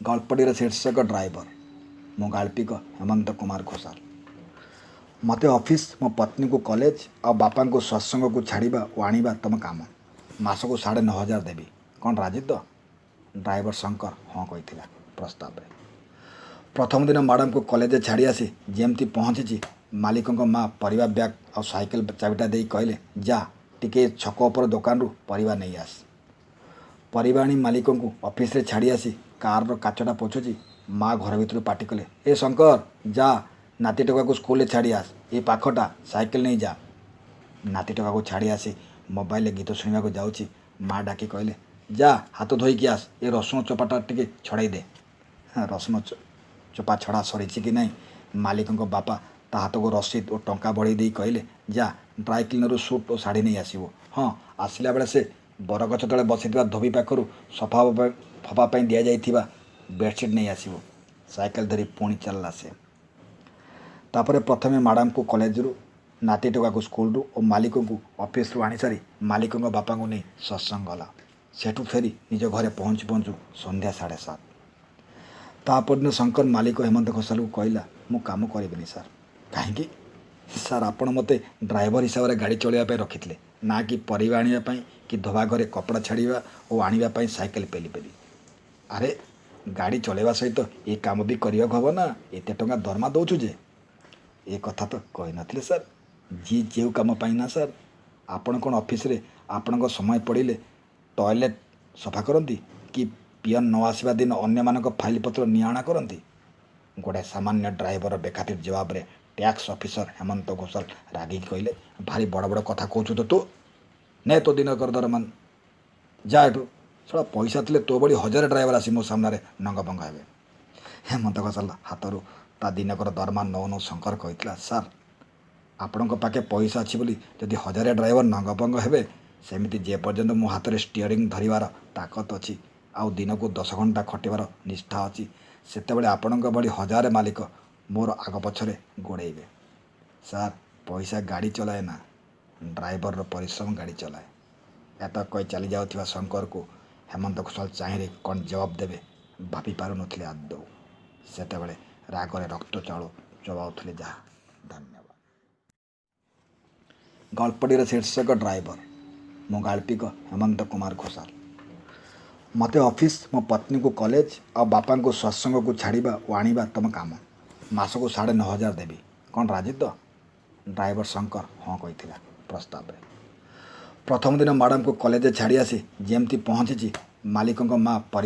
ଗଳ୍ପଟିର ଶୀର୍ଷକ ଡ୍ରାଇଭର। ମୁଁ ଗାଳ୍ପିକ ହେମନ୍ତ କୁମାର ଘୋଷାଲ। ମୋତେ ଅଫିସ୍, ମୋ ପତ୍ନୀକୁ କଲେଜ ଆଉ ବାପାଙ୍କୁ ସତ୍ସଙ୍ଗକୁ ଛାଡ଼ିବା ଓ ଆଣିବା ତୁମ କାମ। ମାସକୁ 9500 ଦେବି। କ'ଣ ରାଜି ତ? ଡ୍ରାଇଭର ଶଙ୍କର ହଁ କହିଥିଲା ପ୍ରସ୍ତାବରେ। ପ୍ରଥମ ଦିନ ମ୍ୟାଡ଼ାମକୁ କଲେଜରେ ଛାଡ଼ି ଆସି ଯେମିତି ପହଞ୍ଚିଛି, ମାଲିକଙ୍କ ମା ପରିବା ବ୍ୟାଗ୍ ଆଉ ସାଇକେଲ ଚାବିଟା ଦେଇ କହିଲେ, "ଯା, ଟିକେ ଛକ ଉପର ଦୋକାନରୁ ପରିବା ନେଇ ଆସ।" ପରିବା ଆଣି ମାଲିକଙ୍କୁ ଅଫିସରେ ଛାଡ଼ି ଆସି କାରର କାଚଟା ପୋଛୁଛି, ମା ଘର ଭିତରୁ ପାଟି କଲେ, "ଏ ଶଙ୍କର, ଯା, ନାତି ଟୋକାକୁ ସ୍କୁଲରେ ଛାଡ଼ି ଆସ। ଏ ପାଖଟା, ସାଇକେଲ ନେଇ ଯା।" ନାତି ଟୋକାକୁ ଛାଡ଼ି ଆସି ମୋବାଇଲରେ ଗୀତ ଶୁଣିବାକୁ ଯାଉଛି, ମା ଡାକି କହିଲେ, "ଯା, ହାତ ଧୋଇକି ଆସ, ଏ ରସୁଣ ଚୋପାଟା ଟିକେ ଛଡ଼େଇ ଦେ।" ରସୁଣ ଚୋପା ଛଡ଼ା ସରିଛି କି ନାହିଁ, ମାଲିକଙ୍କ ବାପା ତା ହାତକୁ ରସିଦ ଓ ଟଙ୍କା ବଢ଼େଇ ଦେଇ କହିଲେ, "ଯା, ଡ୍ରାଇ କ୍ଲିନରରୁ ସୁଟ୍ ଓ ଶାଢ଼ୀ ନେଇ ଆସିବୁ। ହଁ, ଆସିଲା ବେଳେ ସେ ବରଗଛ ତଳେ ବସିଥିବା ଧୋବି ପାଖରୁ ସଫା ଫପା ପାଇଁ ଦିଆଯାଇଥିବା ବେଡ଼ସିଟ୍ ନେଇ ଆସିବୁ।" ସାଇକେଲ ଧରି ପୁଣି ଚାଲିଲା ସେ। ତାପରେ ପ୍ରଥମେ ମ୍ୟାଡ଼ାମକୁ କଲେଜରୁ, ନାତି ଟୋକାକୁ ସ୍କୁଲରୁ ଓ ମାଲିକଙ୍କୁ ଅଫିସରୁ ଆଣିସାରି ମାଲିକଙ୍କ ବାପାଙ୍କୁ ନେଇ ସତ୍ସଙ୍ଗ ଗଲା। ସେଠୁ ଫେରି ନିଜ ଘରେ ପହଞ୍ଚୁ ପହଞ୍ଚୁ ସନ୍ଧ୍ୟା 7:30। ତା ପରଦିନ ଶଙ୍କର ମାଲିକ ହେମନ୍ତ ଘୋଷାଲକୁ କହିଲା, "ମୁଁ କାମ କରିବିନି ସାର୍।" "କାହିଁକି ସାର୍? ଆପଣ ମୋତେ ଡ୍ରାଇଭର ହିସାବରେ ଗାଡ଼ି ଚଳାଇବା ପାଇଁ ରଖିଥିଲେ, ନା କି ପରିବା ଆଣିବା ପାଇଁ କି ଧୋବା ଘରେ କପଡ଼ା ଛାଡ଼ିବା ଓ ଆଣିବା ପାଇଁ ସାଇକେଲ ପେଲି ପେଲି?" "ଆରେ, ଗାଡ଼ି ଚଳାଇବା ସହିତ ଏ କାମ ବି କରିବାକୁ ହେବ ନା, ଏତେ ଟଙ୍କା ଦରମା ଦେଉଛୁ ଯେ।" "ଏ କଥା ତ କହିନଥିଲେ ସାର୍। ଯିଏ ଯେଉଁ କାମ ପାଇଁ ନା ସାର୍। ଆପଣ କ'ଣ ଅଫିସରେ ଆପଣଙ୍କ ସମୟ ପଡ଼ିଲେ ଟଏଲେଟ୍ ସଫା କରନ୍ତି କି ପିଅନ ନ ଆସିବା ଦିନ ଅନ୍ୟମାନଙ୍କ ଫାଇଲ୍ ପତ୍ର ନିଆ ଆଣା କରନ୍ତି?" ଗୋଟାଏ ସାମାନ୍ୟ ଡ୍ରାଇଭର ବେଖାତିର ଜବାବରେ ଟ୍ୟାକ୍ସ ଅଫିସର ହେମନ୍ତ ଘୋଷାଲ ରାଗିକି କହିଲେ, "ଭାରି ବଡ଼ ବଡ଼ କଥା କହୁଛୁ ତ ତୁ। ନେ ତୋ ଦିନକର ଦରମା, ଯା ଏଠୁ। ଶଳା, ପଇସା ଥିଲେ ତୋ ଭଳି ହଜାରେ ଡ୍ରାଇଭର ଆସି ମୋ ସାମ୍ନାରେ ନଙ୍ଗଭଙ୍ଗ ହେବେ।" ହେମନ୍ତ ଘୋଷାଲ ହାତରୁ ତା ଦିନକର ଦରମା ନଉ ନଉ ଶଙ୍କର କହିଥିଲା, "ସାର୍, ଆପଣଙ୍କ ପାଖେ ପଇସା ଅଛି ବୋଲି ଯଦି ହଜାରେ ଡ୍ରାଇଭର ନଙ୍ଗଭଙ୍ଗ ହେବେ, ସେମିତି ଯେ ପର୍ଯ୍ୟନ୍ତ ମୋ ହାତରେ ଷ୍ଟିଅରିଂ ଧରିବାର ତାକତ ଅଛି ଆଉ ଦିନକୁ 10 ଘଣ୍ଟା ଖଟିବାର ନିଷ୍ଠା ଅଛି, ସେତେବେଳେ ଆପଣଙ୍କ ଭଳି ହଜାରେ ମାଲିକ ମୋର ଆଗ ପଛରେ ଗୋଡ଼େଇବେ। ସାର୍, ପଇସା ଗାଡ଼ି ଚଲାଏ ନା, ଡ୍ରାଇଭରର ପରିଶ୍ରମ ଗାଡ଼ି ଚଲାଏ।" ଏତକ କହି ଚାଲି ଯାଉଥିବା ଶଙ୍କରକୁ ହେମନ୍ତ ଘୋଷାଲ ଚାହିଁରେ କ'ଣ ଜବାବ ଦେବେ ଭାବି ପାରୁନଥିଲେ ଆଦୌ। ସେତେବେଳେ ରାଗରେ ରକ୍ତ ଚାଉଳ ଚୋବାଉଥିଲେ ଯାହା। ଧନ୍ୟବାଦ। ଗଳ୍ପଟିର ଶୀର୍ଷକ ଡ୍ରାଇଭର। ମୁଁ ଗାଳ୍ପିକ ହେମନ୍ତ କୁମାର ଘୋଷାଲ। ମୋତେ ଅଫିସ୍, ମୋ ପତ୍ନୀକୁ କଲେଜ ଆଉ ବାପାଙ୍କୁ ସତ୍ସଙ୍ଗକୁ ଛାଡ଼ିବା ଓ ଆଣିବା ତୁମ କାମ। ମାସକୁ 9500 ଦେବି। କ'ଣ ରାଜି ତ? ଡ୍ରାଇଭର ଶଙ୍କର ହଁ କହିଥିଲା ପ୍ରସ୍ତାବରେ। ପ୍ରଥମ ଦିନ ମ୍ୟାଡ଼ାମକୁ କଲେଜରେ ଛାଡ଼ି ଆସି ଯେମିତି ପହଞ୍ଚିଛି, ମାଲିକଙ୍କ ମା ପରିବା